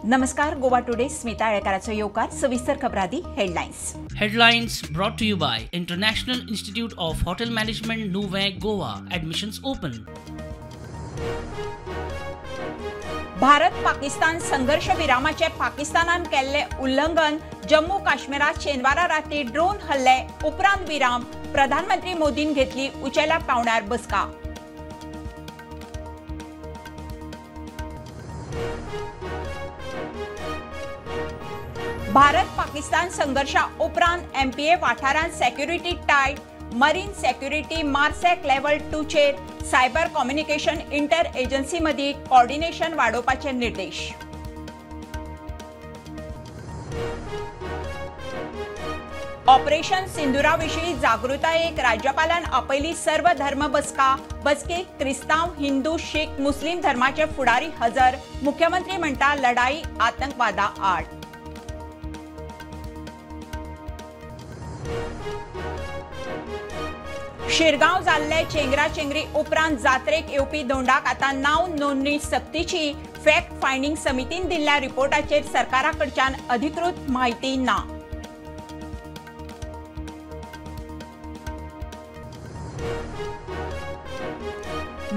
नमस्कार, गोवा टुडे स्मिता आळेकाराचो येवकार. सविस्तर खबरादी headlines. Headlines brought to you by International Institute of Hotel Management, Nuvem, Goa. Admissions open. Bharat Pakistan संघर्ष विरामाचे पाकिस्तानान केल्ले उल्लंघन. जम्मू काश्मीरात शेनवारा राती ड्रोन हल्ले उपरांत विराम. प्रधानमंत्री मोदीन घेतली उचेल्या पावणार बसका. भारत पाकिस्तान संघर्षा उपरांत एमपीए वाठारांत security tight. Marine security MARSEC level 2 चेर सायबर कम्युनिकेशन इंटर एजन्सी मदीं कॉर्डिनेशन वाडोवपाचे निर्देश. ऑपरेशन सिंदुरा विशीं जागृतायेक राज्यपालान आपयली सर्व धर्म बसका. बसकेक क्रिस्तांव, हिंदू, शीख, मुस्लीम धर्माचे फुडारी हजर. मुख्यमंत्री म्हणटा लढाई आतंकवादा आड. शिरगांव जाल्ले चेंगरा चेंगरी उपरांत जात्रेक येवपी धोंडाक आतां नांव नोंदणी सक्तीची. फॅक्ट फायंडींग समितीन दिल्ल्या रिपोर्टाचेर सरकारा कडच्यान अधिकृत म्हायती ना.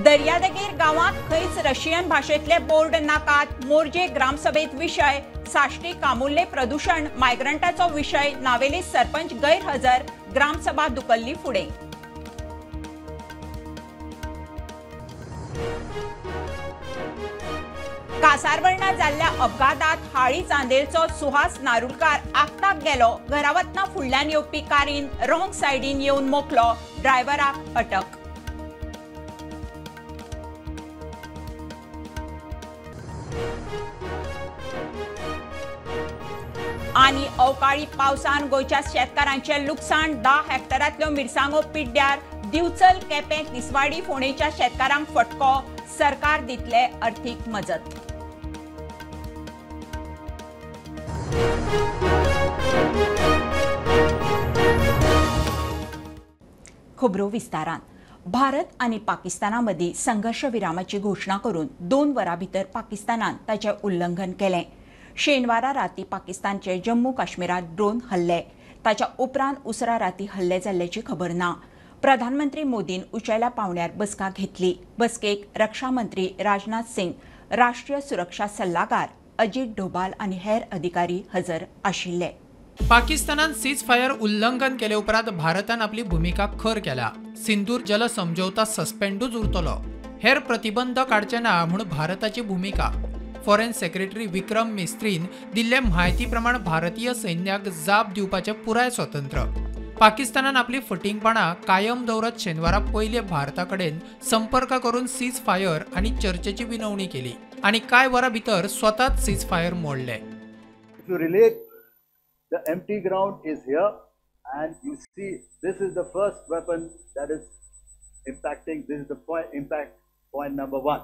दर्यादेगेर गांवांत खंयच रशियन भाशेंतले बोर्ड नाकात. मोरजे ग्रामसभेत विशय. साश्टी कामुल्ले प्रदूषण मायग्रंटाचो विशय. नावेली सरपंच गैरहजर. ग्रामसभा दुकल्ली फुडें. कासारवर्णा जाल्ल्या अपघातात हाळी चांदेलचो सुहास नारुलकार आक्ताक गेलो. घरा वतना फुडल्यान येवपी कारीन रॉंग सायडीन येवन मोखलो. ड्रायव्हराक अटक. आनी अवकाळी पावसान गोंयच्या शेतकारांचें लुकसाण. 10 हेक्टरांतल्यो मिरसांगो पिड्ड्यार. दिवचल, केपें, तिसवाडी, फोंडेच्या शेतकारांक फटको. सरकार दितले अर्थीक मजत. खबरो विस्तारान. भारत आनी पाकिस्ताना मदीं संघर्ष विरामाची घोशणा करून 2 वरां भितर पाकिस्तानान ताचें उल्लंघन केलें. शेनवारा राती पाकिस्तानचे जम्मू काश्मीरात ड्रोन हल्ले. ताच्या उपरांत उसरा राती हल्ले जाल्ल्याची खबर ना. प्रधानमंत्री मोदीन उंचेल्या पावंड्यार बसका घेतली. बसकेक रक्षा मंत्री राजनाथ सिंग, राष्ट्रीय सुरक्षा सल्लागार अजित डोभाल आनी हेर अधिकारी हजर आशिल्ले. पाकिस्तानान सीज फायर उल्लंघन केले उपरांत भारतान आपली भूमिका खर केल्या. सिंदूर जल समझौता सस्पेंडूच उरतलो, हेर प्रतिबंध काडचे ना म्हूण भारताची भूमिका. फॉरेन सेक्रेटरी विक्रम मिस्त्रीन दिल्ले म्हायती प्रमाण भारतीय सैन्याक जाप दिवपाचे पुराय स्वतंत्र. पाकिस्तानान आपली फटिंगपणा कायम दवरत शेनवारा पयले भारता कडेन संपर्क करून सीज फायर आनी चर्चेची विनवणी केली आनी कांय वरां भितर स्वताच सीज फायर मोडले. The empty ground is here, and you see this is the first weapon that is impacting. This is the point, impact point number 1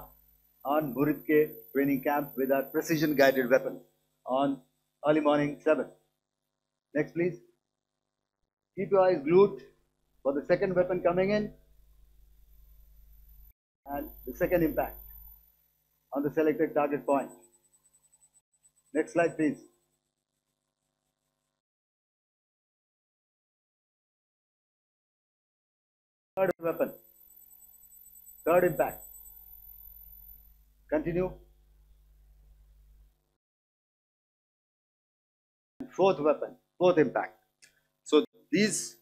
on Muridke training camp with our precision guided weapon on early morning 7. Next please. Keep your eyes glued for the second weapon coming in and the second impact on the selected target point. Next slide please. Third weapon, third impact. Continue. Fourth weapon, fourth impact. So these,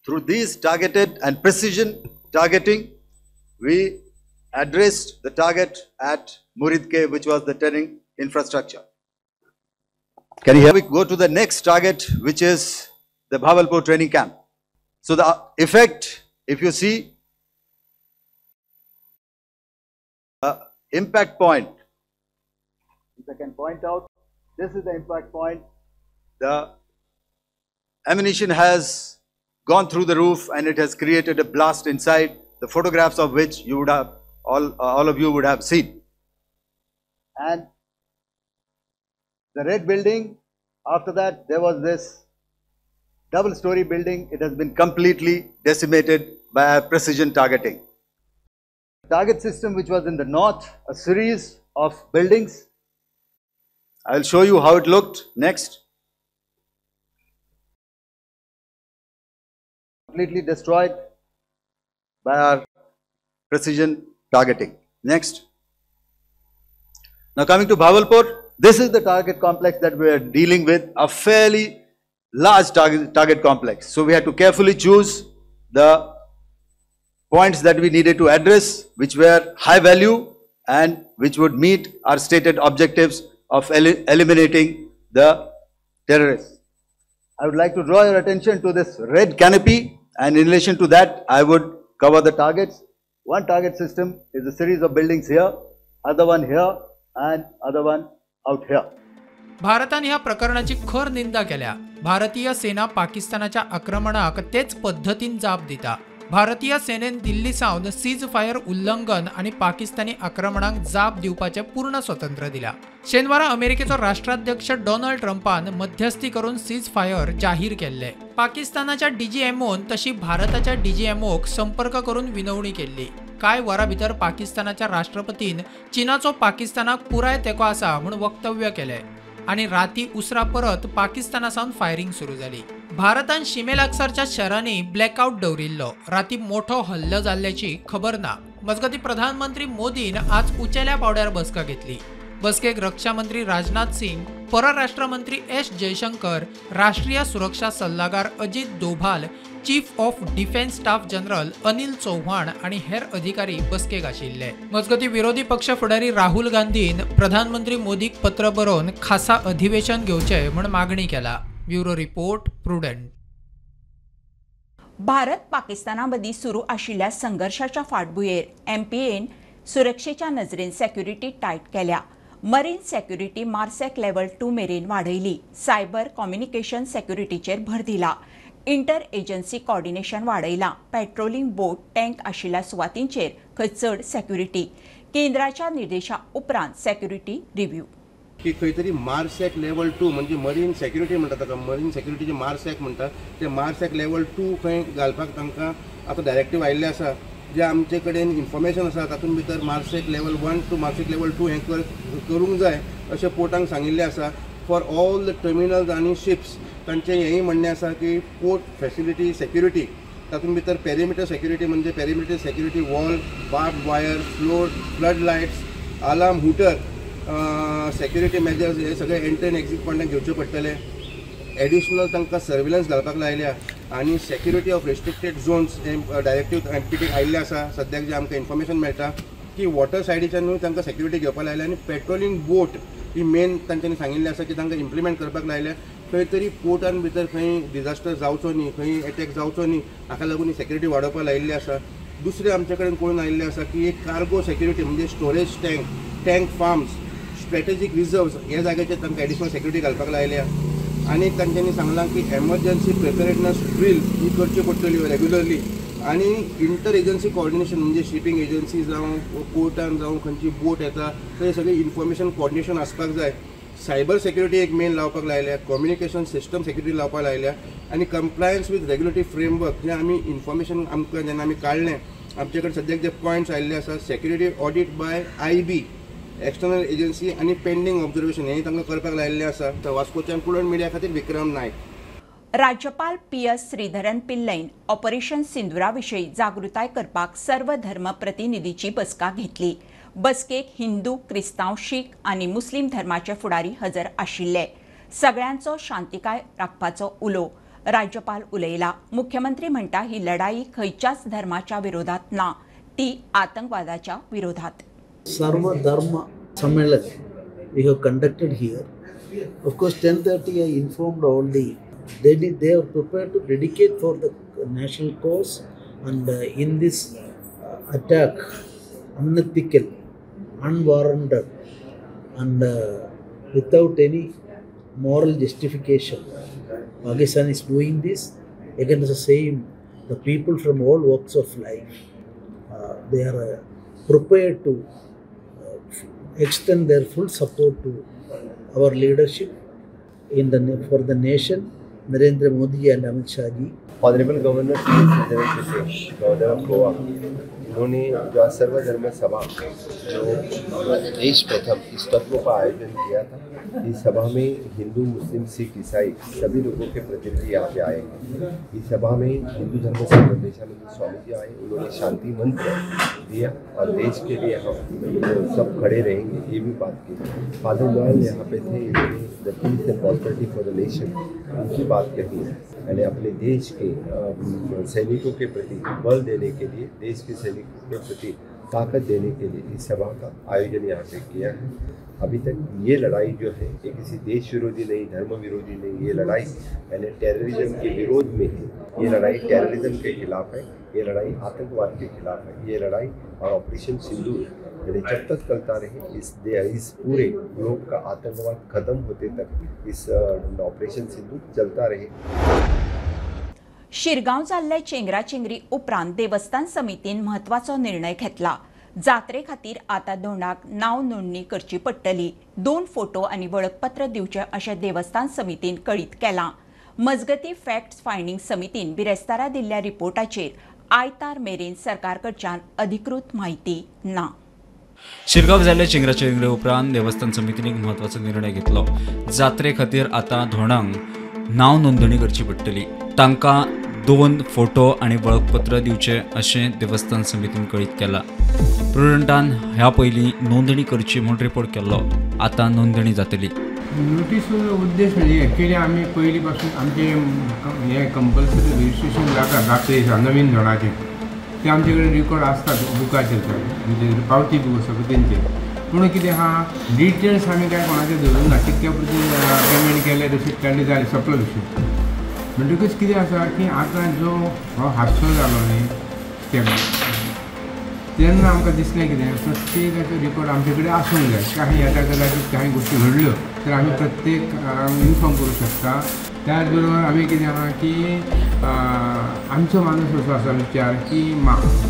through these targeted and precision targeting, we addressed the target at Muridke, which was the training infrastructure. Can you hear? We go to the next target, which is the Bahawalpur training camp. So the effect, if you see, impact point, if I can point out, this is the impact point. The ammunition has gone through the roof and it has created a blast inside, the photographs of which you would have, all of you would have seen. And the red building, after that there was this double story building. It has been completely decimated by precision targeting. Target system, which was in the north, a series of buildings. I will show you how it looked. Next. Completely destroyed by our precision targeting. Next. Now coming to Bahawalpur, this is the target complex that we are dealing with, a fairly large target complex. So we had to carefully choose the points that we needed to address, which were high value and which would meet our stated objectives of eliminating the terrorists. I would like to draw your attention to this red canopy, and in relation to that, I would cover the targets. One target system is a series of buildings here, other one here, and other one out here. भारतान ह्या प्रकरणाची खर निंदा केल्या. भारतीय सेना पाकिस्तानाच्या आक्रमणाक तेच पद्धतीन जाप दिता. भारतीय सेनेन दिल्ली सावन सीज फायर उल्लंघन आनी पाकिस्तानी आक्रमणाक जाप दिवपाचें पूर्ण स्वतंत्र दिला. शेनवारा अमेरिकेचो राष्ट्राध्यक्ष डोनाल्ड ट्रंपान मध्यस्थी करून सीज फायर जाहीर केल्ले. पाकिस्तानाच्या डीजीएमओन तशी भारताच्या डीजीएमओक संपर्क करून विनवणी केल्ली. कांय वरां भितर पाकिस्तानाच्या राष्ट्रपतीन चीनाचो पाकिस्तानाक पुराय तेंको आसा म्हूण वक्तव्य केलें आनी राती उसरा परत पाकिस्ताना सावन फायरिंग सुरू जाली. भारतान शिमे लागसारच्या शहरांनी ब्लॅकआउट दवरिल्लो. राती मोठो हल्लो जाल्ल्याची खबर ना. मजगती प्रधानमंत्री मोदीन आज उंचेल्या पावड्यार बसका घेतली. बसकेक रक्षा मंत्री राजनाथ सिंग, परराष्ट्र मंत्री एस जयशंकर, राष्ट्रीय सुरक्षा सल्लागार Ajit Doval, chief of defence staff general Anil Chauhan आनी हेर अधिकारी बसकेक आशिल्ले. मजगती विरोधी पक्ष फुडारी राहुल गांधीन प्रधानमंत्री मोदीक पत्र बरोवन खासा अधिवेशन घेवचें म्हूण मागणी केला. Bureau report, Prudent. Bharat पाकिस्ताना मदीं सुरू आशिल्ल्या संघर्शाच्या फाटभुंयेर एमपीएन सुरक्षेच्या नजरेन सेक्युरिटी टायट केल्या. मरीन सेक्युरिटी मार्सेक लेव्हल 2 मेरेन वाडयली. सायबर कम्युनिकेशन सेक्युरिटीचेर भर दिला. इंटर एजन्सी कॉर्डिनेशन वाडयलां. पेट्रोलिंग बोट टँक आशिल्ल्या सुवातींचेर खंय चड सेक्युरिटी. केंद्राच्या निर्देशा उपरांत सेक्युरिटी रिव्ह्यू. की खंय तरी मार्सेक लेवल 2 म्हणजे मरीन सेक्युरिटी म्हणटा ताका, मरीन सेक्युरिटीचे मार्सेक म्हणटा ते मार्सेक लेवल 2 खंय घालपाक तांकां आतां डायरेक्टीव आयिल्लें आसा. जे आमचे कडेन इन्फॉर्मेशन आसा तातूंत भितर MARSEC level 1 to MARSEC level 2 हें करूंक जाय अशें पोर्टांक सांगिल्लें आसा. फॉर ऑल the terminals आनी शिप्स तांचें हेंय म्हणणें आसा की पोर्ट फॅसिलिटी सेक्युरिटी तातूंत भितर पेरिमिटर सेक्युरिटी म्हणजे perimeter security wall, barb wire, floor, flood lights, alarm hooter, security measures हे सगळे एंट्री आनी एक्झीट पॉयंटाक घेवचे पडटले. एडिशनल तांकां सर्विलन्स घालपाक लायल्या आनी सेक्युरिटी ऑफ रेस्ट्रिक्टेड झोन्स हे डायरेक्टीव एमपीटीक आयिल्लें आसा. सद्याक जें आमकां इन्फॉर्मेशन मेळटा की वॉटर सायडीच्यानूय तांकां सेक्युरिटी घेवपाक लायल्या आनी पेट्रोलिंग बोट ही मेन तांच्यांनी सांगिल्लें आसा की तांकां इम्प्लिमेंट करपाक लायल्या. खंय तरी पोर्टान भितर खंय डिजास्टर जावचो न्ही, खंय एटॅक जावचो न्ही, हाका लागून ही सेक्युरिटी वाडोवपाक लायिल्ली आसा. दुसरें आमचे कडेन कळून आयिल्लें आसा की एक कार्गो सेक्युरिटी म्हणजे storage tank, tank farms, strategic reserves ह्या जाग्याचेर तांकां एडिशनल सेक्युरिटी घालपाक लायल्या. आनी तांच्यांनी सांगलां की एमर्जन्सी प्रिपेरेडनस ड्रील ही करची पडटली रेगुलरली आनी इंटर एजन्सी कॉर्डिनेशन म्हणजे शिपींग एजन्सी जावं, पोर्टान जावं, खंयची बोट येता थंय सगळी इन्फॉर्मेशन कॉर्डिनेशन आसपाक जाय. सायबर सेक्युरिटी एक मेन लावपाक लायल्या, कम्युनिकेशन सिस्टम सेक्युरिटी लावपाक लायल्या आनी कंप्लायन्स विथ रेगुलेटरी फ्रेमवर्क जें आमी इन्फॉर्मेशन आमकां जेन्ना आमी काडलें आमचे कडेन सद्याक जे पॉयंट्स आयिल्ले आसा security audit by IB external agency आनी पेंडींग ऑब्जर्वेशन हें तांकां करपाक लायिल्लें आसा. वास्कोच्यान प्रुडंट मिडिया खातीर विक्रम नायक. राज्यपाल पी.एस. श्रीधरन पिल्लईन ऑपरेशन सिंदुरा विशीं जागृताय करपाक सर्व धर्म प्रतिनिधीची बसका घेतली. बसकेक हिंदू, क्रिस्तांव, शीख आनी मुस्लीम धर्माचे फुडारी हजर आशिल्ले. सगळ्यांचो शांतिकाय राखपाचो उलो राज्यपाल उलयला. मुख्यमंत्री म्हणटा ही लढाई खंयच्याच धर्माच्या विरोधात ना, ती आतंकवादाच्या विरोधात. Sarva Dharma Sammelan we have conducted here. Of course, 10:30 I informed all the they are prepared to dedicate for the national cause, and in this attack, unethical, unwarranted, and without any moral justification, Pakistan is doing this against the same the people from all walks of life. They are prepared to extend their full support to our leadership in the for the nation, Narendra Modi and Amit Shah ji. Honorable Governor Sri Sridharan Pillai, Governor of Goa, उन्होंने जो सर्वधर्म सभा जो देश प्रथम इस तत्व का आयोजन किया था, इस सभा में हिंदू, मुस्लिम, सिख, ईसाई सभी लोगों के प्रतिनिधि यहाँ पे आए हैं। इस सभा में हिंदू धर्म से निर्देशानंद स्वामी जी आए, उन्होंने शांति मंत्र दिया और देश के लिए हम सब खड़े रहेंगे ये भी बात की। फादर नोएल यहाँ पे थे, इन्होंने the peace and prosperity for the nation उनकी बात कही, यानी अपने देश के सैनिकों के प्रति बल देने के लिए, देश के सैनिकों के प्रति ताकत देने के लिए इस सभा का आयोजन यहाँ पे किया है। अभी तक ये लड़ाई जो है ये किसी देश विरोधी नहीं, धर्म विरोधी नहीं, ये लड़ाई यानी टेररिज्म के विरोध में है, ये लड़ाई टेररिज्म के खिलाफ है, ये लड़ाई आतंकवाद के खिलाफ है, ये लड़ाई और ऑपरेशन सिंदूर यानी जब तक चलता रहे इस पूरे ग्लोब का आतंकवाद खत्म होते तक इस ऑपरेशन सिंदूर चलता रहे। शिरगांव जाल्ले चेंगराचेंगरी उपरांत देवस्थान समितीन म्हत्वाचो निर्णय घेतला। जात्रे खातीर आतां धोंडाक नांव नोंदणी करची पडटली। 2 फोटो आनी वळखपत्र दिवचें अशें देवस्थान समितीन कळीत केलां। मजगती फॅक्ट फायंडींग समितीन बिरेस्तारा दिल्ल्या रिपोर्टाचेर आयतार मेरेन सरकार कडच्यान अधिकृत म्हायती ना। शिरगांव जाल्ले चेंगराचेंगरे उपरांत देवस्थान समितीन एक म्हत्वाचो निर्णय घेतलो। जात्रे खातीर आतां धोंडांक नांव नोंदणी करची पडटली। तांकां 2 फोटो आनी वळखपत्र दिवचें अशें देवस्थान समितीन कळीत केलां। प्रुडंटान ह्या पयलीं नोंदणी करची म्हूण रिपोर्ट केल्लो, आतां नोंदणी जातली। नोटीस उद्देश म्हणजे एक्चुअली आमी पयलीं पासून आमचे हे कंपल्सरी रजिस्ट्रेशन जाता जात्रे दिसा नवीन धोंडाचें, ते आमचे कडेन रिकॉर्ड आसतात बुकाचेर, म्हणजे पावती बूक आसा पळय तेंचेर। पूण कितें आहा डिटेल्स आमी कांय कोणाचे धरूंक ना, तितक्या पुरती पेमेंट केलें, रिसीट काडली, जालें, सोंपलो विशय। म्हणटकूच कितें आसा की आतां जो हो हादसो जालो न्ही स्टेप, तेन्ना आमकां दिसलें कितें प्रत्येकाचो रिकॉर्ड आमचे कडेन आसूंक जाय। काही आतां कदाचीत कांय गोश्टी घडल्यो तर आमी प्रत्येक इन्फॉर्म करूं शकता। त्याच बरोबर आमी कितें आहा की आमचो माणूस असो आसा विचार की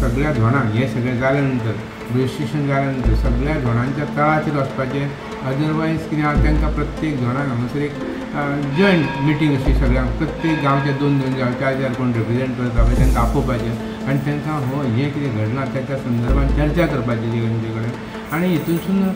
सगळ्या धोंडांक हें सगळें जाल्या नंतर रजिस्ट्रेशन जाल्या नंतर सगळ्या धोंडांच्या तळाचेर वचपाचें। अदरवायज कितें आहा तांकां प्रत्येक धोंडांक हांगासर एक जॉयंट मिटींग अशी सगळ्यांक प्रत्येक गांवच्या 2 2 4 4 कोण रिप्रेजेंट करता पळय तांकां आपोवपाचें आनी तांकां हो हें कितें घडलां ताच्या संदर्भान चर्चा करपाची तेंचे कडेन आनी हितूनसून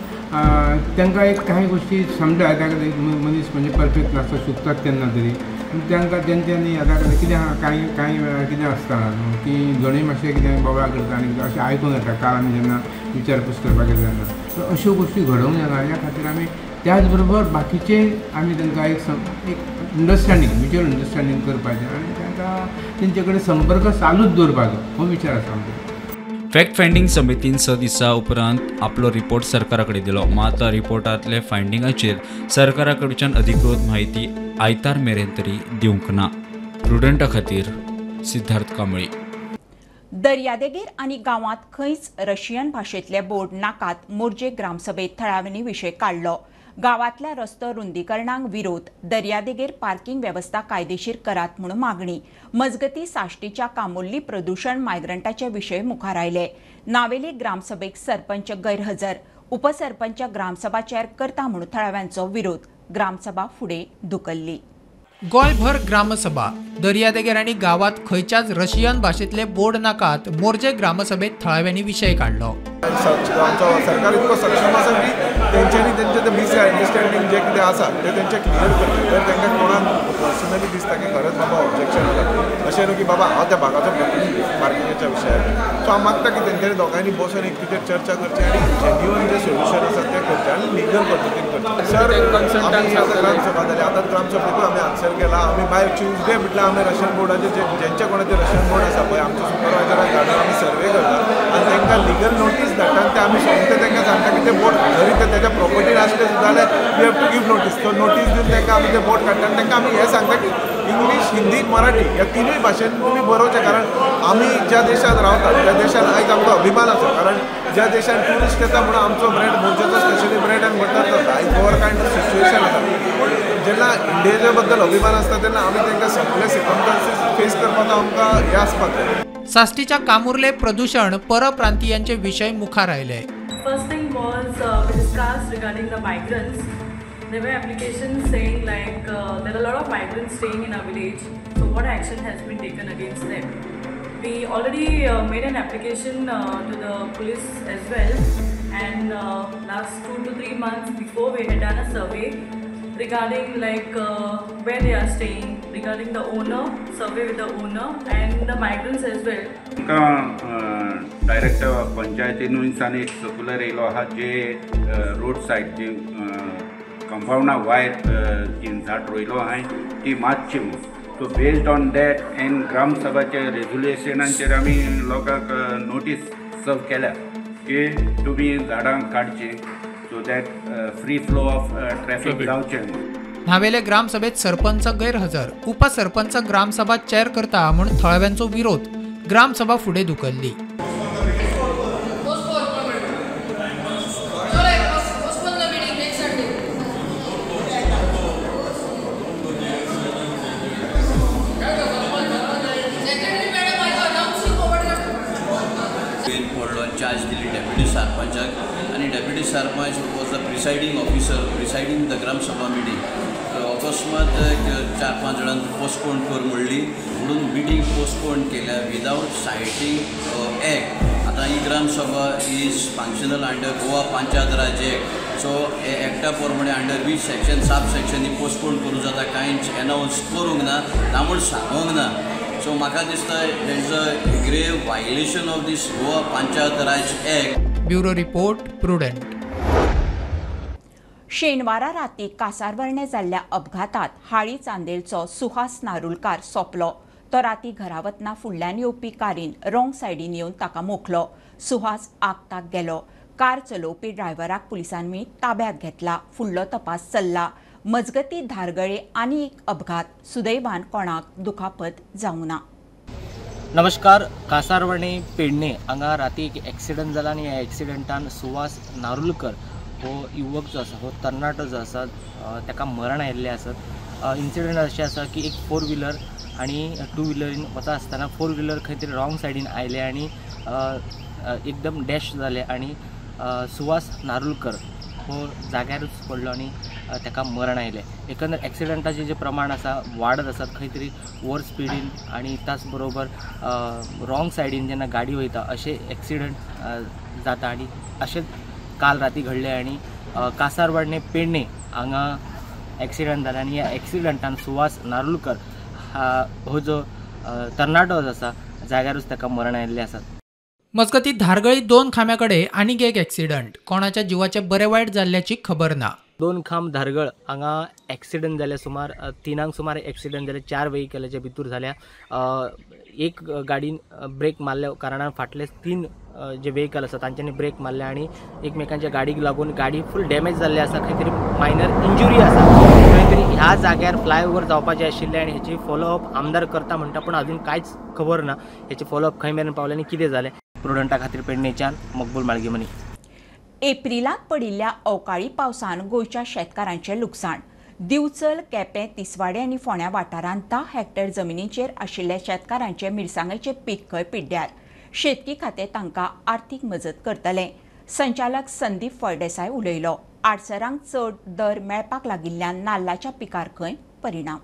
तांकां एक कांय गोश्टी समजा ताका मनीस म्हणजे परफेक्ट नासता, चुकतात केन्ना तरी, पूण तांकां तेंच्यांनी आतां कितें आहा कांय कांय वेळार कितें आसता की दोनूय मातशें कितें बोवाळ करता आनी अशें आयकूंक येता काल आमी जेन्ना विचारपूस करपाक गेले तेन्ना। सो अश्यो गोश्टी घडोवंक जायना ह्या खातीर आमी त्याच बरोबर बाकीचे आमी तांकां एक अंडरस्टँडींग, म्युच्युअल अंडरस्टँडींग करपाचें आनी तांकां तेंचे कडेन संपर्क चालूच दवरपाचो हो विचार आसा आमचो। फॅक्ट फायंडींग समितीन 6 दिसां उपरांत आपलो रिपोर्ट सरकारा कडेन दिलो। मात रिपोर्टांतले फायंडिंगाचेर सरकारा कडच्यान अधिकृत म्हायती आयतार मेरेन तरी दिवंक ना। प्रुडंटा खातीर सिद्धार्थ कांबळी। दर्यादेगेर आनी गांवांत खंयच रशियन भाशेंतले बोर्ड नाकात मोरजे ग्रामसभेत थळाव्यांनी विशय काडलो। गांवांतल्या रस्तो रुंदीकरणाक विरोध, दर्यादेगेर पार्किंग वेवस्था कायदेशीर करात म्हूण मागणी। मजगती साश्टीच्या कामुर्ली प्रदूषण मायग्रंटाचे विशय मुखार आयले। नावेली ग्रामसभेक सरपंच गैरहजर, उपसरपंच ग्रामसभा चेअर करता म्हूण थळाव्यांचो विरोध। ग्रामसभा फुडें धुकल्ली। गोंयभर ग्रामसभा दर्यादेगेर आनी गांवांत खंयच्याच रशियन भाशेंतले बोर्ड नाकात मोरजे ग्रामसभेत थळाव्यांनी विशय काडलो। आमचो सरकार इतको सक्षम आसा की तेंच्यांनी तेंचे ते मिसअंडरस्टँडींग जे कितें आसा ते तेंचें क्लियर करचें। जर तांकां कोणाक पर्सनली दिसता की खरेंच बाबा ऑब्जेक्शन आसा, अशें न्हू की बाबा हांव त्या भागाचो प्रतिनिधी पार्किंगाच्या विशयार, सो हांव मागता की तेंच्यांनी दोगांयनी बसून एक कितें चर्चा करची आनी जेन्युअन जें सोल्युशन आसा तें करचें आनी लिगल पद्दतीन करचें। सर, आमी आतां ग्रामसभा जाली, आतां ग्रामसभेकूय आमी आन्सर केला। आमी बाय ट्युजडे म्हटल्यार आमी रशियन बोर्डाचे जेंच्या कोणाचें रशियन बोर्ड आसा पळय आमच्या सुपरवायजराक धाडून आमी सर्वे करता आनी तांकां लिगल नोटीस धाडटा आनी ते आमी सोमते तांकां सांगता की ते बोर्ड जरी ते ताच्या प्रॉपर्टीन आसले सुद्दां जाल्यार you have to give notice. तो नोटीस दिवन तांकां आमी ते बोर्ड काडटा आनी तांकां आमी हें सांगता की इंग्लीश, हिंदी, मराठी ह्या तिनूय भाशेन तुमी बरोवचें, कारण आमी ज्या देशांत रावतात त्या देशान आयज आमकां अभिमान आसा, कारण ज्या देशान ट्युरिस्ट येता म्हणून आमचो ब्रेड मोरजेचो स्पेशली ब्रेड एंड बटर जाता। आयज गोवर कायंड ऑफ सिच्युएशन आसा, पूण जेन्ना इंडियेच्या बद्दल अभिमान आसता तेन्ना आमी तांकां सगळे सिकमस्टन्सीस फेस करपाचो आमकां हें आसपाक जाय। साश्टीच्या कामुर्ले प्रदूषण परप्रांतीयांचे विशय मुखार आयले। First thing was we discussed regarding the migrants. There were applications saying like there are a lot of migrants staying in our village, so what action has been taken against them? We already made an application to the police as well, and last 2 to 3 months before we had done a survey regarding like where they are staying, regarding the owner, survey with the owner and the migrants as well. Direct पंचायतीनून एक circular येयलो आहा जे road side जी कंपावंडा wire जी झाड रोयलो आहाय ती मातशी म्हूण. So based on that and ग्रामसभाच्या रेजोल्युशनाचेर आमी लोकांक नोटीस सर्व केल्या की तुमी झाडां काडची so that free flow of traffic जावचें. न्हावेले ग्रामसभेत सरपंच गैरहजर, उपसरपंच ग्रामसभा चेअर करता म्हूण थळाव्यांचो विरोध, ग्रामसभा फुडें धुकल्ली. चार्ज दिली डेप्युटी सरपंचाक आनी deputy sarpanch was the presiding officer presiding the gram sabha meeting. अकस्मात 4-5 जाणांक पोस्टपोन कर म्हणली म्हणून मिटींग पोस्टपोन केल्या विदावट सायटींग एक्ट. आतां ही gram sabha is functional under Goa Panchayat Raj act. So हे एक्टा प्रमाणे under which section sub section he postpone करूं जाता, कांयच एनावन्स करूंक ना, ना म्हूण सांगूंक ना. सो म्हाका दिसता there is a grave violation of this Goa Panchayat Raj act. Bureau report, Prudent. शेनवारा राती कासारवर्णे जाल्ल्या अपघातात हाळी चांदेलचो सुहास नारुलकार सोंपलो. तो राती घरा वतना फुडल्यान येवपी कारीन रॉंग सायडीन येवन ताका मोखलो. सुहास आगताक गेलो. कार चलोवपी ड्रायव्हराक पुलिसांनी ताब्यात घेतला. फुडलो तपास चल्ला. मजगती धारगळे आनी एक अपघात, सुदैवान कोणाक दुखापत जावंक ना. नमस्कार. कासारवर्णे पेडणे हांगा राती एक एक्सिडंट जाला आनी ह्या एक्सिडंटान सुहास नारुलकर हो युवक जो आसा, हो तरणाटो जो आसा ताका मरण आयिल्लें आसत. इन्सिडंट अशें आसा की एक फोर व्हिलर आनी टू व्हिलरीन वता आसतना फोर व्हिलर खंय तरी रॉंग सायडीन आयले आनी एकदम डॅश जाले आनी सुहास नारुलकर हो जाग्यारूच पडलो आनी ताका मरण आयलें. एकंदर एक्सिडंटाचें जें प्रमाण आसा वाडत आसा, खंय तरी ओवर स्पिडीन आनी त्याच बरोबर रॉंग सायडीन जेन्ना गाडी वयता अशे एक्सिडंट जाता आनी अशेंच काल राती घडलें आनी कासारवर्णे पेडणे हांगा एक्सिडंट जाला आनी ह्या एक्सिडंटान सुहास नारुलकर हो जो तरणाटो आसा जाग्यारूच ताका मरण आयिल्लें आसा. मजगती धारगळी 2 खांब्या कडेन आनीक एक एक्सिडंट, कोणाच्या जिवाचें बरें वायट जाल्ल्याची खबर ना. 2 खांब धारगळ हांगा एक्सिडंट जाले, सुमार 3 सुमार एक्सिडंट जाले, 4 व्हेकलाच्या भितर जाल्या. एक गाडीन ब्रेक मारल्या कारणान फाटले 3 जे व्हेकल आसा तांच्यांनी ब्रेक मारले आनी एकमेकांच्या गाडीक लागून गाडी फूल डॅमेज जाल्ली आसा, खंय तरी मायनर इंजुरी आसा. खंय तरी ह्या जाग्यार फ्लायओवर जावपाचें आशिल्लें आनी हेची फॉलोअप आमदार करता म्हणटा पूण अजून कांयच खबर ना हेची फॉलोअप खंय मेरेन पावलें आनी कितें जालें. प्रुडंटा खातीर पेडणेच्यान मकबूल माळगेमनी. एप्रिलांत पडिल्ल्या अवकाळी पावसान गोंयच्या शेतकारांचें लुकसाण. दिवचल, केपें, तिसवाडे आनी फोंड्या वाठारांत 10 हेक्टर जमिनीचेर आशिल्ल्या शेतकारांचें मिरसांगेचें पीक खंय पिड्ड्यार. शेतकी खातें तांकां आर्थीक मजत करतलें. संचालक संदीप फळदेसाय उलयलो. आडसरांक चड दर मेळपाक लागिल्ल्यान नाल्लाच्या पिकार खंय परिणाम.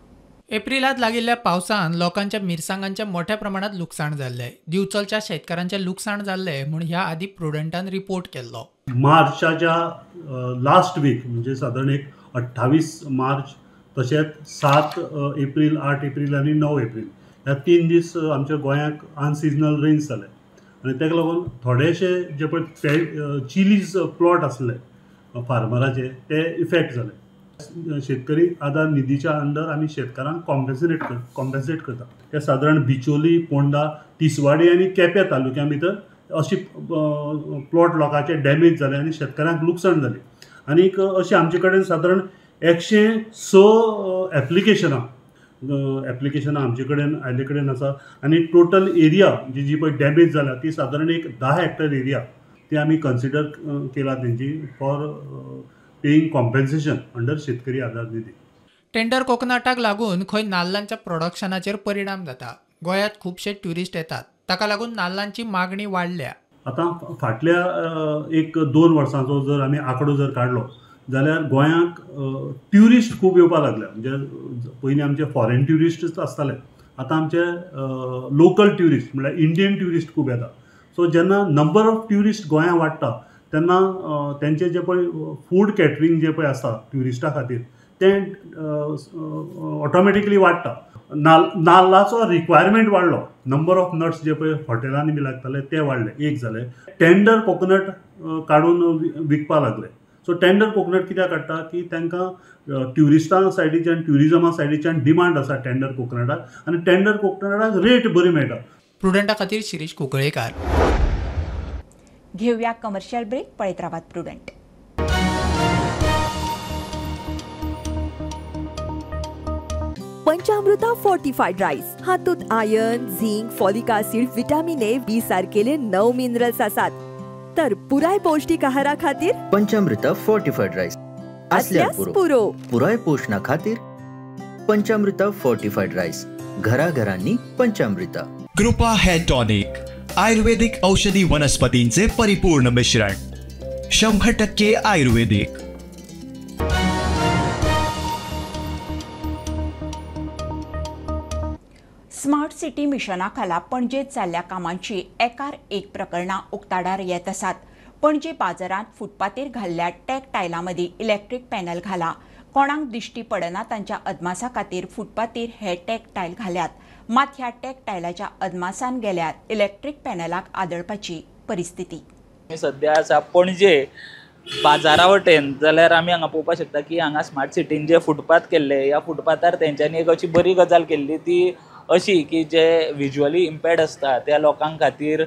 एप्रिलांत लागिल्ल्या पावसान लोकांच्या मिरसांगांच्या मोठ्या प्रमाणात लुकसाण जाल्लें. दिवचलच्या शेतकारांचें लुकसाण जाल्लें म्हूण ह्या आदी प्रुडंटान रिपोर्ट केल्लो. मार्चाच्या लास्ट वीक म्हणजे सादारण एक 28 मार्च तशेंच 7 एप्रील, 8 एप्रील आनी 9 एप्रील ह्या 3 दीस आमच्या गोंयाक अनसिजनल रेन्स जाले आनी ताका लागून थोडेशे जे पळय चिलीज प्लॉट आसले फार्मराचे ते इफेक्ट जाले. शेतकरी आदार निधीच्या अंडर आमी शेतकारांक कॉम्पेन्सेट करता. ते सादारण बिचोली, पोंडा, तिसवाडी आनी केपें तालुक्या भितर अशी प्लॉट लोकांचे डॅमेज जाले आनी शेतकारांक लुकसाण जालें. आनीक अशें आमचे कडेन सादारण 106 एप्लिकेशनां आमचे कडेन आयिल्ले कडेन आसा आनी टोटल एरिया जी पळय डॅमेज जाल्या ती सादारण एक 10 हेक्टर एरिया ती आमी कन्सिडर केला तेंची फॉर पेईंग कॉम्पेन्सेशन अंडर शेतकरी आदार निधी. टेंडर कोकनाटाक लागून खंय नाल्लांच्या प्रोडक्शनाचेर परिणाम जाता. गोंयांत खुबशे ट्युरिस्ट येतात, ताका लागून नाल्लांची मागणी वाडल्या. आतां फाटल्या 1-2 वर्सांचो जर आमी आंकडो जर काडलो जाल्यार गोंयांक ट्युरिस्ट खूब येवपाक लागल्या. म्हणजे पयलीं आमचे फॉरेन ट्युरिस्टच आसताले, आतां आमचे लोकल ट्युरिस्ट म्हणल्यार इंडियन ट्युरिस्ट खूब येता. सो जेन्ना नंबर ऑफ ट्युरिस्ट गोंया वाडटा तेन्ना तेंचे जे पळय फूड कॅटरींग जे पळय आसा ट्युरिस्टा खातीर तें ऑटोमॅटिकली वाडटा. नाल्लाचो रिक्वायरमेंट वाडलो, नंबर ऑफ नट्स जे पळय हॉटेलांनी बी लागताले ते वाडले. एक जालें टेंडर कोकोनट काडून विकपा लागले. सो टेंडर कोकोनट कित्याक काडटा की तांकां ट्युरिस्टां सायडीच्यान ट्युरिजमा सायडीच्यान डिमांड आसा टेंडर कोकोनटाक आनी टेंडर कोकोनटाक रेट बरी मेळटा. प्रुडंटा खातीर शिरीष कुंकळेकार. घेवया कमर्शियल ब्रेक. पळयत रावात प्रुडंट. पंचामृता फोर्टिफाईड राईस हातूंत iron, zinc, folic acid, vitamin A, B सारकेले 9 मिनरल्स आसात. तर पुराय पौष्टिक आहारा खातीर पंचामृता फोर्टिफाईड राईस असल्यास पुरो. पुराय पोषणा खातीर पंचामृता फोर्टिफाईड राईस, घराघरांनी पंचामृता. कृपा हेअर टॉनिक, आयुर्वेदिक औषधी वनस्पतींचे परिपूर्ण मिश्रण, 100% आयुर्वेदिक. स्मार्ट सिटी मिशना खाला पणजेत जाल्ल्या कामांची एकार एक प्रकरणां उक्ताडार येत आसात. पणजे बाजारांत फुटपाथीर घाल्ल्या टॅक टायलां मदीं इलेक्ट्रीक पॅनल घाला. कोणाक दिश्टी पडना तांच्या अदमासा खातीर फुटपाथीर हे टॅक टायल घाल्यात. मात ह्या टॅक टायलाच्या अदमासान गेल्यार इलेक्ट्रीक पॅनलाक आदळपाची परिस्थिती. सध्या आसा पणजे बाजारा वटेन जाल्यार आमी हांगा पळोवपाक शकता की हांगा स्मार्ट सिटीन जे फुटपाथ केल्ले ह्या फुटपाथार तेंच्यांनी एक अशी बरी गजाल केल्ली ती अशी की जे विज्युअली इम्पेर्ड आसता त्या लोकां खातीर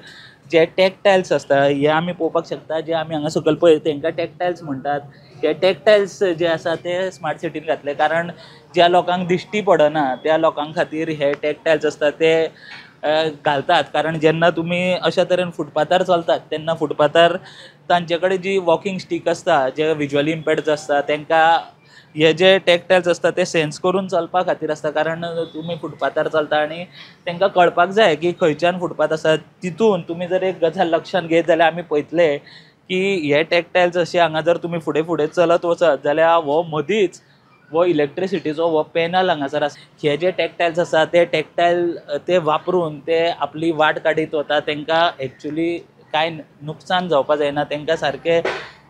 जे टॅक्टायल्स आसता हे आमी पळोवपाक शकता. जे आमी हांगा सकयल पळयता तेंकां टॅक्टायल्स म्हणटात. हे टॅक्टायल्स जे आसा ते स्मार्ट सिटीन घातले कारण ज्या लोकांक दिश्टी पडना त्या लोकां खातीर हे टॅक्टायल्स आसता ते घालतात. कारण जेन्ना तुमी अशा तरेन फुटपाथार चलतात तेन्ना फुटपाथार तांचे कडेन जी वॉकिंग स्टीक आसता जे विज्युअली इम्पेर्ड आसता तेंकां हे जे टॅक्टायल्स आसता ते सेन्स करून चलपा खातीर आसता. कारण तुमी फुटपाथार चलता आनी तांकां कळपाक जाय की खंयच्यान फुटपाथ आसा. तितून तुमी जर एक गजाल लक्षांत घेत जाल्यार आमी पळयतले की हे टॅक्टायल्स अशे हांगा जर तुमी फुडें फुडें चलत वचत जाल्यार हो मदींच हो इलेक्ट्रिसिटीचो हो पॅनल हांगासर आसा. हे जे टॅक्टायल्स आसा ते टॅक्टायल ते वापरून ते आपली वाट काडीत वता. तांकां एक्चुली कांय नुकसान जावपा जायना. तांकां सारकें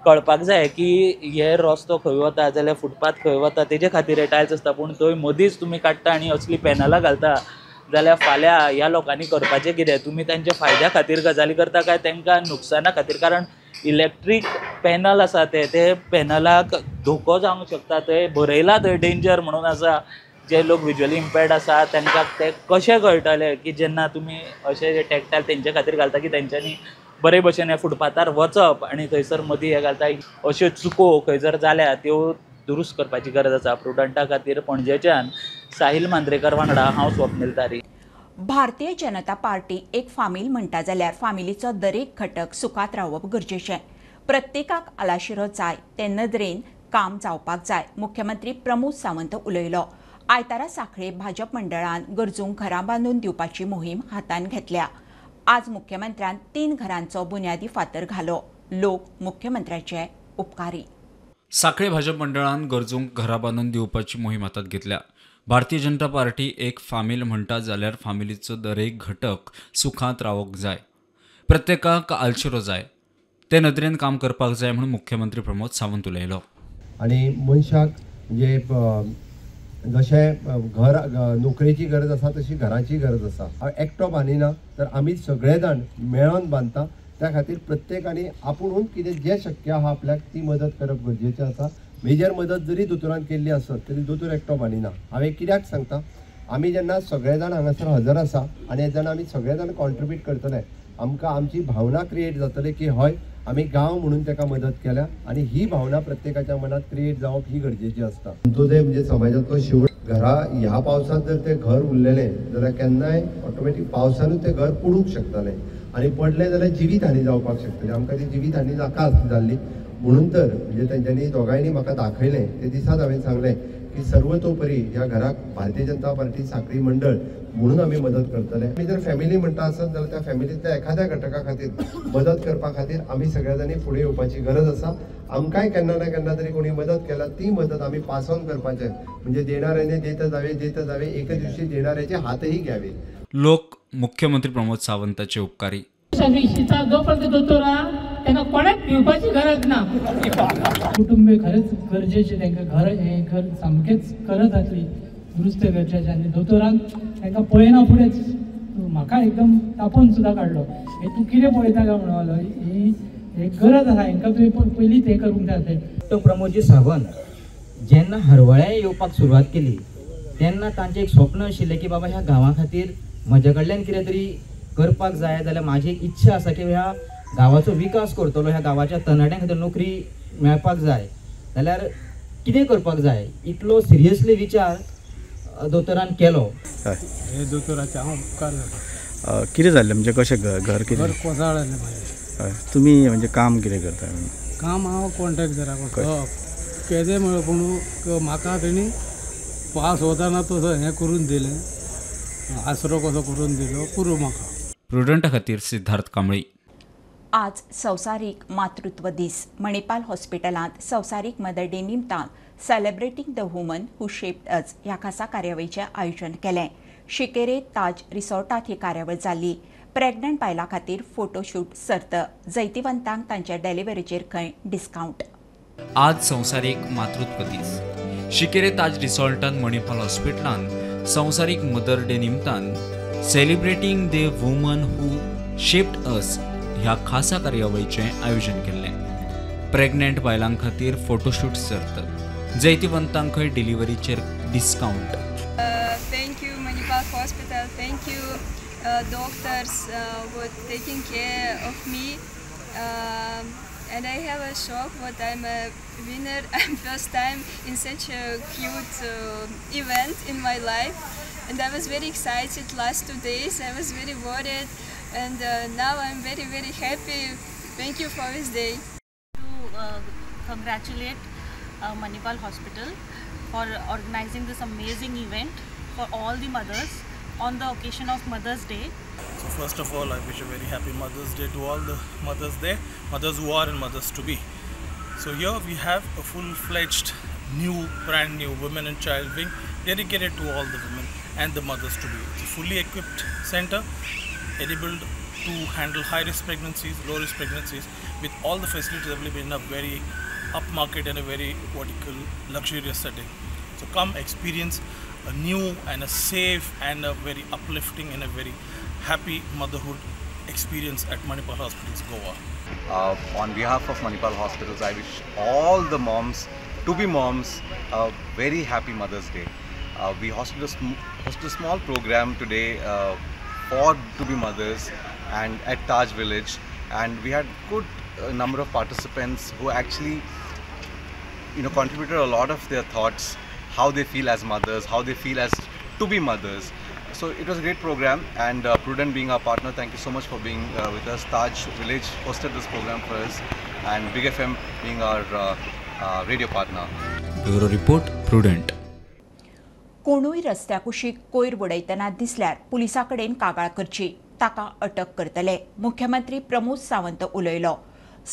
कळपाक जाय की हे रस्तो खंय वता जाल्यार फुटपाथ खंय वता तेजे खातीर हे टायल्स आसता. पूण थंय मदींच तुमी काडटा आनी असली पॅनलां घालता जाल्यार फाल्यां ह्या लोकांनी करपाचें कितें? तुमी तांच्या फायद्या खातीर गजाली करता काय तांकां नुकसाना खातीर? कारण इलेक्ट्रीक पॅनल आसा ते पॅनलाक धोको जावंक शकता. थंय बरयलां थंय डेंजर म्हणून आसा. जे लोक विज्युअली इम्पेर्ड आसा तांकां ते कशें कळटलें की जेन्ना तुमी अशे जे टॅक्टायल तेंचे खातीर घालता की तेंच्यांनी बरे भशेन हे फुटपाथार वचप आनी थंयसर मदीं हे घालता. अश्यो चुको खंय जर जाल्या त्यो दुरुस्त करपाची गरज आसा. प्रुडंटा खातीर पणजेच्यान साहिल मांद्रेकर वांगडा हांव स्वप्नील तारी. भारतीय जनता पार्टी एक फामील म्हणटा जाल्यार फामिलीचो दरेक घटक सुखात रावप गरजेचें. प्रत्येकाक आलाशिरो जाय ते नदरेन काम जावपाक जाय, मुख्यमंत्री प्रमोद सावंत उलयलो. आयतारा सांखळे भाजप मंडळान गरजूंक घरां बांदून दिवपाची मोहीम हातान घेतल्या. आज मुख्यमंत्र्यान 3 घरांचो बुन्यादी फातर घालो. लोक मुख्यमंत्र्याचे उपकारी. सांखळे भाजप मंडळान गरजूंक घरां बांदून दिवपाची मोहीम हातात घेतल्या. भारतीय जनता पार्टी एक फामील म्हणटा जाल्यार फामिलीचो दरेक घटक सुखांत रावंक जाय, प्रत्येकाक आलशिरो जाय, ते नदरेन काम करपाक जाय म्हणून मुख्यमंत्री प्रमोद सावंत उलयलो. आनी मनशाक म्हणजे जशें घर नोकरेची गरज आसा तशी घराची गरज आसा. एकटो बांदिना तर आमी सगळे जाण मेळोन बांदता. त्या खातीर प्रत्येकाने आपुणून कितें जें शक्य आहा आपल्याक ती मदत करप गरजेचें आसा. मेजर मदत जरी दोतोरान केल्ली आसत तरी दोतोर एकटो बांदिना. हांवें कित्याक सांगता, आमी जेन्ना सगळे जाण हांगासर हजर आसा आनी जेन्ना आमी सगळे जाण कॉन्ट्रिब्यूट करतले आमकां आमची भावना क्रिएट जातली की हय आमी गांव म्हणून ताका मदत केल्या आनी ही भावना प्रत्येकाच्या मनात क्रिएट जावप ही गरजेची आसता. अंत्योदय म्हणजे समाजांतलो शेवट घरा ह्या पावसांत जर तें घर उरलेलें जाल्यार केन्नाय ऑटोमॅटीक पावसानूच तें घर पडूंक शकतालें आनी पडलें जाल्यार जिवीत हानी जावपाक शकतली. आमकां ती जिवीत हानी नाका आसली जाल्ली म्हणून तर म्हणजे तेंच्यांनी दोगांयनी म्हाका दाखयलें ते दिसाच हांवें सांगलें की सर्वतोपरी ह्या घराक भारतीय जनता पार्टी सांखळी मंडळ म्हणून आमी मदत करतले. आमी जर फॅमिली म्हणटा आसत जाल्यार त्या फॅमिलींतल्या एखाद्या घटका खातीर मदत करपा खातीर आमी सगळ्या जाणांनी फुडें येवपाची गरज आसा. आमकांय केन्ना ना केन्ना तरी कोणी मदत केला ती मदत आमी पास ऑन करपाचें, म्हणजे देणाऱ्याने देत जावे देत जावे, एके दिवशी देणाऱ्याचे हातही घ्यावे. लोक मुख्यमंत्री प्रमोद सावंताचे उपकारी. जोपर्यंत दोतोर ताका कोणाक भिवपाची गरज ना. कुटुंब खरेंच गरजेचें, तांकां घर हें घर सामकेंच गरज आसली दुरुस्त करचें. आनी दोतोरान तांकां पळयना फुडेंच म्हाका एकदम तापोवन सुद्दां काडलो, हे तूं कितें पळयता काय म्हणून, ही गरज आसा हांकां तुवें पयलींच हें करूंक जाय. डॉक्टर प्रमोदजी सावंत जेन्ना हरवळ्या येवपाक सुरवात केली तेन्ना तांचें एक स्वप्न आशिल्लें की बाबा ह्या गांवा खातीर म्हज्या कडल्यान कितें तरी करपाक जाय, जाल्यार म्हाजी एक इच्छा आसा की ह्या गांवाचो विकास करतलो, ह्या गांवाच्या तरणाट्यां खातीर नोकरी मेळपाक जाय, जाल्यार कितें करपाक जाय, इतलो सिरियसली विचार दोतोरान केलो. हे दोतोराचे हांव उपकार जाता. कितें जाल्लें म्हणजे कशें घर कितें घर कोसळ्ळें म्हाजें. हय, तुमी म्हणजे काम कितें करता? काम हांव कॉन्ट्रॅक्टरा. केदें म्हळ्यार पूण म्हाका तेणी पास वताना तसो हें करून दिलें, आसरो कसो करून दिलो पुरो म्हाका. प्रुडंटा खातीर सिद्धार्थ कांबळी. आज संवसारीक मातृत्व दीस. मणिपाल हॉस्पिटलांत संवसारीक मदर डे निमतान celebrating the woman who shaped us ह्या खासा कार्यावळीचें आयोजन केलें. शिकेरे ताज रिसॉर्टांत ही कार्यावळ जाली. प्रेग्नंट बायलां खातीर फोटोशूट सर्त, जैतिवंतांक तांच्या डिलिव्हरीचेर खंय डिस्कावंट. आज संवसारीक मातृत्व दीस. शिकेरे ताज रिसॉर्टांत मणिपाल हॉस्पिटलांत संवसारीक मदर डे निमतान celebrating the woman who shaped us ह्या खासा कार्यावळीचें आयोजन केल्लें. प्रेग्नंट बायलां खातीर फोटोशूट सर्त, जैतिवंतांकय डिलिव्हरीचेर discount. Thank you Manipal hospital, thank you doctors for taking care of me, and I have a shock what I'm a winner. I'm first time in such a cute event in my life, and I was very excited last 2 days. I was very worried, and now I'm very very happy. Thank you for this day. To congratulate Manipal Hospital for organizing this amazing event for all the mothers on the occasion of Mother's Day. So first of all, I wish a very happy Mother's Day to all the mothers there, mothers who are and mothers to be. So here we have a full-fledged new, brand new women and child wing dedicated to all the women and the mothers to be. It's a fully equipped center, enabled to handle high-risk pregnancies, low-risk pregnancies, with all the facilities available in a very upmarket and a very what you call luxurious setting. So come experience a new and a safe and a very uplifting and a very happy motherhood experience at Manipal Hospitals, Goa. On behalf of Manipal Hospitals, I wish all the moms, to be moms, a very happy Mother's Day. We hosted a small program today for to be mothers and at Taj Village, and we had good number of participants who actually, you know, contributed a lot of their thoughts, how they feel as mothers, how they feel as to be mothers. So it was a great program, and Prudent being our partner, thank you so much for being with us. Taj Village hosted this program for us, and Big FM being our radio partner. Bureau Report, Prudent. कोणूय रस्त्या कुशीक कोयर उडयतना दिसल्यार पुलिसां कडेन कागाळ करची, ताका अटक करतले, मुख्यमंत्री प्रमोद सावंत उलयलो.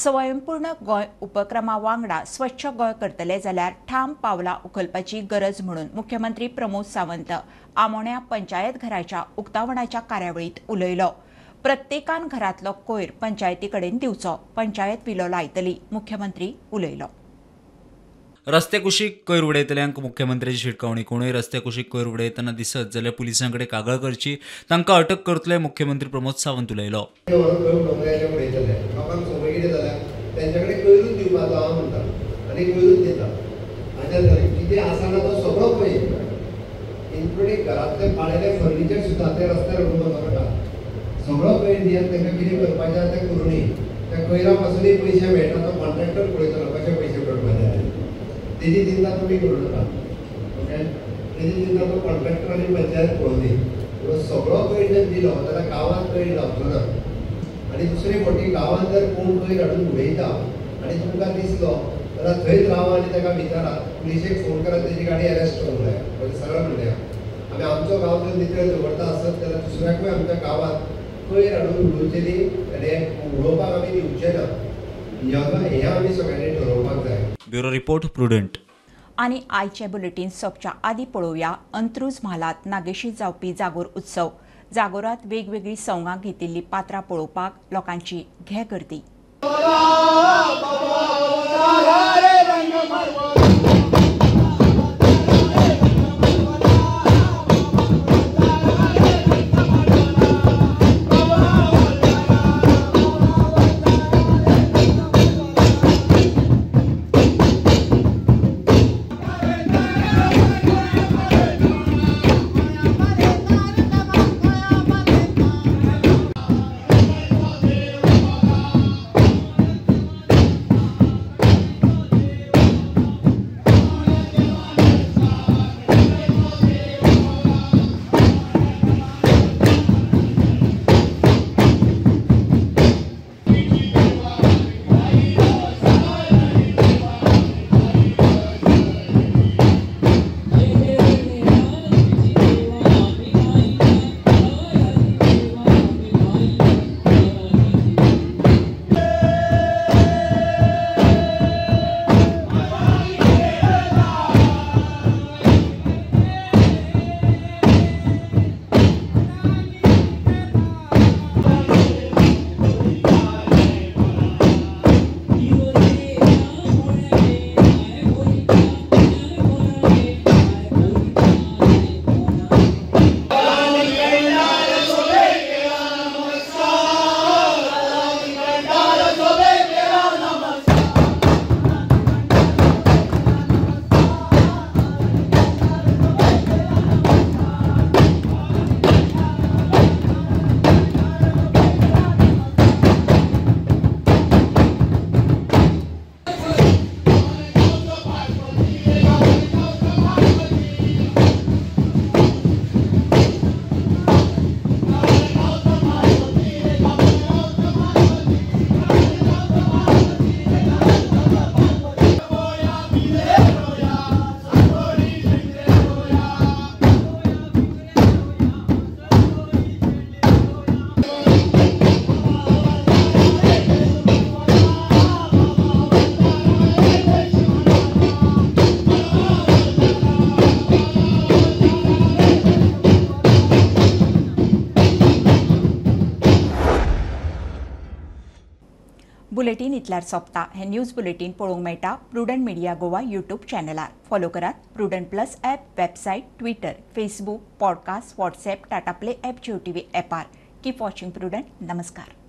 स्वयंपूर्ण गोंय उपक्रमा वांगडा स्वच्छ गोंय करतले जाल्यार ठाम पावलां उखलपाची गरज म्हणून मुख्यमंत्री प्रमोद सावंत आमोण्या पंचायत घराच्या उक्तावणाच्या कार्यावळीत उलयलो. प्रत्येकान घरांतलो कोयर पंचायती कडेन दिवचो, पंचायत विलो लायतली, मुख्यमंत्री उलयलो. रस्ते कुशीक कोयर उडयतल्यांक मुख्यमंत्र्याची शिटकावणी. कोणूय रस्ते कुशीक कोयर उडयतना दिसत जाल्यार पुलिसां कडेन कागाळ करची, तांकां अटक करतले, मुख्यमंत्री प्रमोद सावंत उलयलो. तेजी चिंता तुमी करूं नाका, ओके. तेजी चिंता तो कॉन्ट्रॅक्टर आनी पंचायत पळोवनी. पूण सगळो कोयर जर दिलो जाल्यार गांवांत कोयर जावचो ना. आनी दुसरी फावटी गांवांत जर कोण कोयर हाडून उडयता आनी तुमकां दिसलो जाल्यार थंयच रावा आनी ताका विचारा, पुलिशेक फोन करा, तेजी गाडी अरेस्ट करूंक जाय. सरळ म्हणया आमी आमचो आमचो गांव जर नितळ दवरता आसत जाल्यार दुसऱ्याकूय आमच्या गांवांत कोयर हाडून उडोवचेली आनी उडोवपाक आमी दिवचे ना, हें आमी सगळ्यांनी ठरोवपाक जाय. Bureau report, Prudent. आनी आयचे बुलेटीन सोंपच्या आदी पळोवया अंत्रुज म्हालांत नागेशी जावपी जागोर उत्सव. जागोरात वेगवेगळी संवंगां घेतिल्ली पात्रां पळोवपाक लोकांची घे गर्दी. बुलेटीन इतल्यार सोंपता. हें न्यूज बुलेटीन पळोवंक मेळटा प्रुडंट मिडिया गोवा यूट्यूब चॅनलार. फॉलो करात Prudent plus app, website, Twitter, Facebook, podcast, WhatsApp, Tata Play app, Jio TV ॲपार. Keep watching Prudent. नमस्कार.